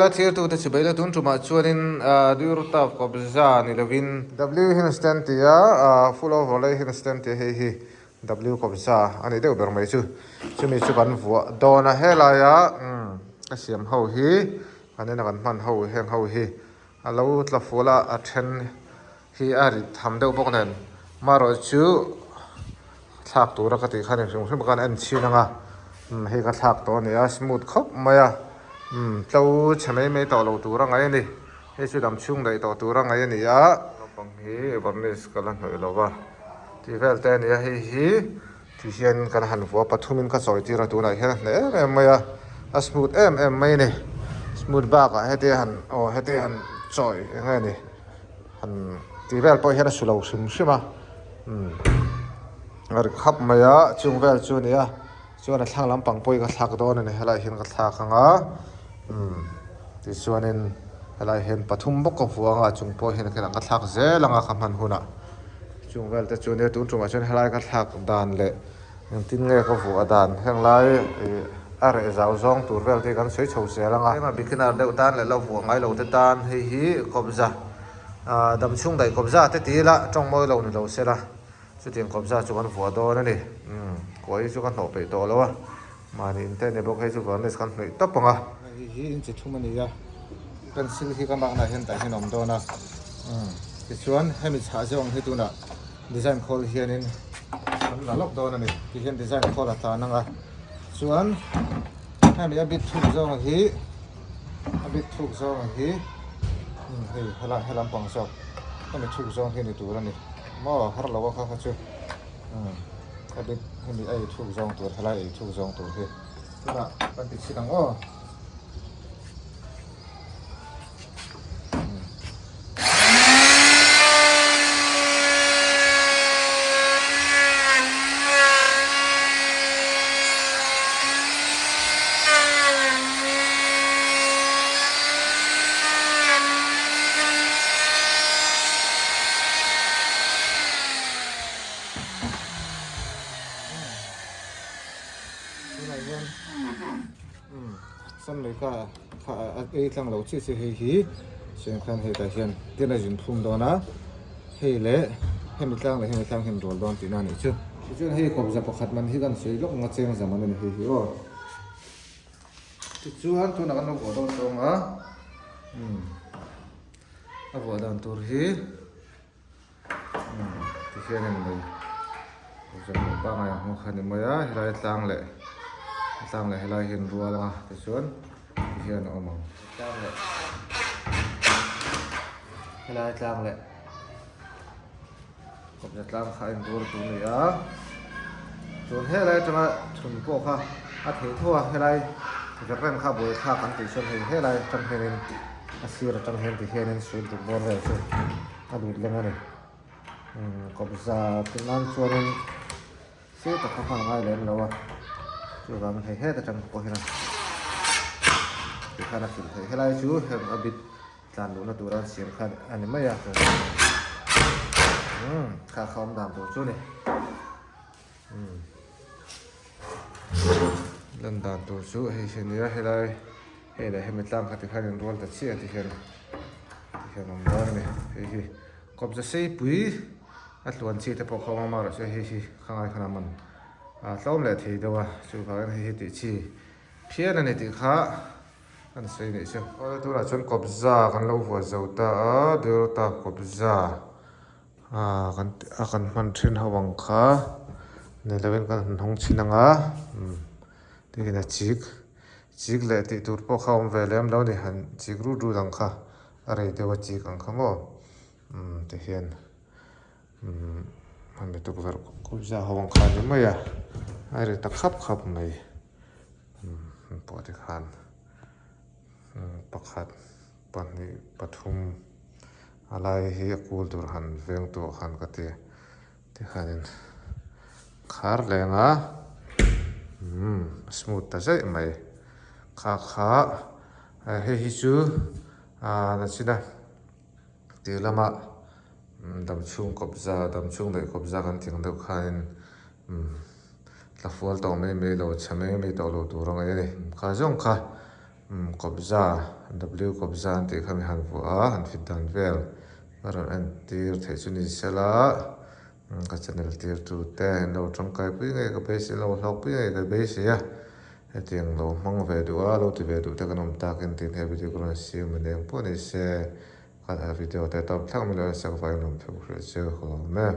La thirtute chu beila tun tumah chuanin Durtap kawpza ni lovin W Hinstan tia full overlay Hinstan tia hei hi W kawpza a ni deuh ber mai chu. Chumi chu kan vuah dawn a, helaia ka siam ho hi kan ena kan hman ho heng ho hi a lo tla fual a, a then hi a rit tham deuh bawk nen marawh chu thlak tura ka tih khan hrim hrim khan en chhin anga umm hei ka thlak tawh a ni a smooth khawp mai a umm tlo chhe mai mai tawh lo tur a ngaih a ni hei chu dam chhung daih tawh tur a ngaih a ni a naupang hi varnish ka la hnawih lo va tih vel te a ni a hei hi ti hian kan han vuah pathum in ka chawi tir a tunah hian a hneh em em mai a a smooth em em mai a ni smooth bakah heti han aw heti han chawi eng nge ni han tih vel pawh hian a su lo hrim hrim a umm a ri khap mai a chung vel chu a ni a chuan a thlang lampang pawh hi ka thlak dawn a ni helaiah hian ka thlak ang a umm tichuanin helaiah hian pathum bawk ka vuah ang a chung pawh hian ka thlak zel ang a ka hman hunah chung vel te chu a nia tun tumah chuan helai ka thlak dan leh engtin nge ka vuah dan heng lai ih a reh zau zawng tur vel te hi kan sawi chho zel ang a tlema beginner deuh tan leh la vuah ngai lo te tan hei hi kawpza. Ahh dam chhung daih kawpza te ti ila tawng mawi lo ni lo se la chutiang kawpza chu kan vuah dawn a ni umm kuai hi chu ka hnawh peih tawh lo a mahni in te a ni bawk hei chu varnish kan hnawih tawp ang a. Hei hi inchi thum a ni a pencil hi ka makna hian tah hian a awm dawn a umm tichuan hemi chhah zawng hi tunah design khawl hianin kan la lawk dawn a ni tihian design khawl a tlan ang a chuan hemi a bit thuk zawng hi. A bit thuk zawng hi hei helai he lampang zawk hemi thuk zawng hi ni tur a ni maw har lo a kha kha chu a bit hemi a ei thuk zawng tur helai ei thuk zawng tur hi tunah kan ti chhin ang aw. Tunah hian Sunday kha kha a ei tlang lo chiah chiah hei hi chuan khan hetah hian tin a zin phum dawn a hei leh hemi tlang leh hemi tlang hian rual dawn tihna a nih chu. Tichuan hei kawpza pakhat man hi kan sawi lawk ang a cheng zaman a ni hei hi aw. Tichuan tunah kan lo vuah dawn tawng a umm a vuah dan tur hi. Tihian a ni mai zawng pangai ang hawng kha a ni mai a helai tlang leh tlang leh helai hian rual anga tichuan tihian a awm ang tlang leh helai tlang leh kawpza tlang kha a inrual tur a ni a chuan helai atanga chhun pawh kha a theih tho a helai verh reng kha a buaithlak an tih chuan hei helai atang hianin a sir atang hian tihianin suit ruk bawr vel chu a lut leng a ni kawpza tih nan chuanin sir tak kha hman ngai lem lo a chuvangin hei het atang pawh hian tikhan a filh theih helai chu heng a bit tlan luhna tura an siam kha a ni mai a kha kha awm dan tur chu a ni lan dan tur chu hei hi a nia helai hei leh hemi tlang kha tikhan inrual ta chiah ti hian ti hian awm dawn a ni hei hi kawpza seipui a tluan chi te pawh kha awm a amaherawhchu hei hi khangai khan a man a tlawm leh thei deuh a chuvangin hei hi tih chi phian a ni tih kha an sawi anih chu. Awle tunah chuan kawpza kan lo vuah zo ta a Dorota kawpza. Aaa kan a kan hman thin ho ang kha ni lovin kan han hawng chhin ang a umm tihian a chik chik leh tih tur pawh kha a awm ve lem lo a ni han chik rut rut ang kha a rei deuh a chik ang kha maw umm tihian umm hemi tukverh kawmza ho ang kha a ni mai a a ri ta khap khap mai umm pawh tikhan pakhat. Pahnih pathum a lai hi a kul tur han veng tu ah khan ka ti tikhanin khar leng a umm smooth ta zaih mai kha kha hei hi chu ah nachina tih lama dam chhung kawpza dam chhung daih kawpza kan tih ang deuh khanin umm tla fual tawh mai mai lo chhe mai mai tawh lo tur a ngaih a ni kha zawng kha. Umm kawpza W kawpza an tih kha mi han vuah a han fit dan vel a rawn entir theih chu ni sela ka channel tir tu te in lo tangkai pui ngei ka beisei lo hlawk pui ngei ka beisei a hetiang lo hmang ve duh a lo ti ve duh te kan awm tak in tin he video ka rawn siam a eng pawh ni se ka video te tawp thlak mai lo en sak vangin lawm theuh hreh che ka lawm e.